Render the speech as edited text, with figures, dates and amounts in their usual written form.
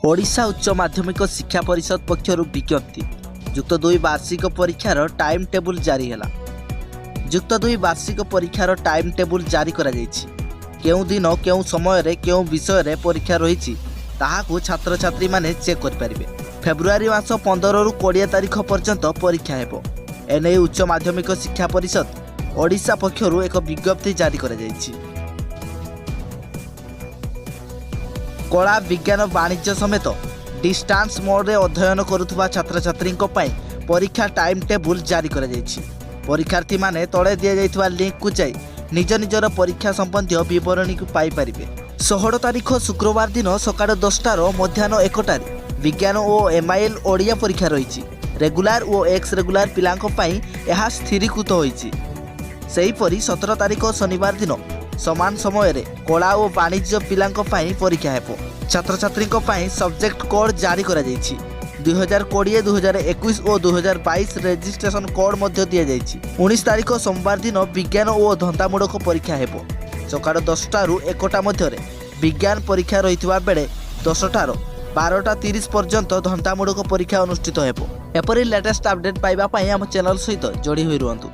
ଓଡ଼ିଶା ଉଚ୍ଚ ମାଧ୍ୟମିକ ଶିକ୍ଷା ପରିଷଦ ପକ୍ଷରୁ ବିଜ୍ଞପ୍ତି। ଯୁକ୍ତ ଦୁଇ ବାର୍ଷିକ ପରୀକ୍ଷାର ଟାଇମ୍ ଟେବୁଲ୍ ଜାରି ହେଲା। ଯୁକ୍ତ ଦୁଇ ବାର୍ଷିକ ପରୀକ୍ଷାର ଟାଇମ୍ ଟେବୁଲ୍ ଜାରି କରାଯାଇଛି। କେଉଁ ଦିନ, କେଉଁ ସମୟରେ, କେଉଁ ବିଷୟରେ ପରୀକ୍ଷା ରହିଛି, ତାହାକୁ ଛାତ୍ରଛାତ୍ରୀମାନେ ଚେକ୍ କରିପାରିବେ। ଫେବୃଆରୀ ମାସ 15ରୁ 20 ତାରିଖ ପର୍ଯ୍ୟନ୍ତ ପରୀକ୍ଷା ହେବ। ଏନେଇ ଉଚ୍ଚ ମାଧ୍ୟମିକ ଶିକ୍ଷା ପରିଷଦ ଓଡ଼ିଶା ପକ୍ଷରୁ ଏକ ବିଜ୍ଞପ୍ତି ଜାରି କରାଯାଇଛି। କଳା, ବିଜ୍ଞାନ, ବାଣିଜ୍ୟ ସମେତ ଡିଷ୍ଟାନ୍ସ ମୋଡ଼ରେ ଅଧ୍ୟୟନ କରୁଥିବା ଛାତ୍ରଛାତ୍ରୀଙ୍କ ପାଇଁ ପରୀକ୍ଷା ଟାଇମ୍ ଟେବୁଲ୍ ଜାରି କରାଯାଇଛି। ପରୀକ୍ଷାର୍ଥୀମାନେ ତଳେ ଦିଆଯାଇଥିବା ଲିଙ୍କକୁ ଯାଇ ନିଜ ନିଜର ପରୀକ୍ଷା ସମ୍ବନ୍ଧୀୟ ବିବରଣୀକୁ ପାଇପାରିବେ। 16 ତାରିଖ ଶୁକ୍ରବାର ଦିନ ସକାଳ 10ଟାରୁ ମଧ୍ୟାହ୍ନ 1ଟାରେ ବିଜ୍ଞାନ ଓ ଏମ୍ଆଇଏଲ୍ ଓଡ଼ିଆ ପରୀକ୍ଷା ରହିଛି। ରେଗୁଲାର ଓ ଏକ୍ସ ରେଗୁଲାର ପିଲାଙ୍କ ପାଇଁ ଏହା ସ୍ଥିରୀକୃତ ହୋଇଛି। ସେହିପରି 17 ତାରିଖ ଶନିବାର ଦିନ ସମାନ ସମୟରେ କଳା ଓ ବାଣିଜ୍ୟ ପିଲାଙ୍କ ପାଇଁ ପରୀକ୍ଷା ହେବ। ଛାତ୍ରଛାତ୍ରୀଙ୍କ ପାଇଁ ସବଜେକ୍ଟ କୋଡ୍ ଜାରି କରାଯାଇଛି। 2020, 2021 ଓ 2022 ରେଜିଷ୍ଟ୍ରେସନ କୋଡ୍ ମଧ୍ୟ ଦିଆଯାଇଛି। 19 ତାରିଖ ସୋମବାର ଦିନ ବିଜ୍ଞାନ ଓ ଧନ୍ଦାମୂଳକ ପରୀକ୍ଷା ହେବ। ସକାଳ 10ଟାରୁ 1ଟା ମଧ୍ୟରେ ବିଜ୍ଞାନ ପରୀକ୍ଷା ରହିଥିବା ବେଳେ 10ଟାରୁ 12:30 ପର୍ଯ୍ୟନ୍ତ ଧନ୍ଦାମୂଳକ ପରୀକ୍ଷା ଅନୁଷ୍ଠିତ ହେବ। ଏପରି ଲେଟେଷ୍ଟ ଅପଡେଟ୍ ପାଇବା ପାଇଁ ଆମ ଚ୍ୟାନେଲ ସହିତ ଯୋଡ଼ି ହୋଇ ରୁହନ୍ତୁ।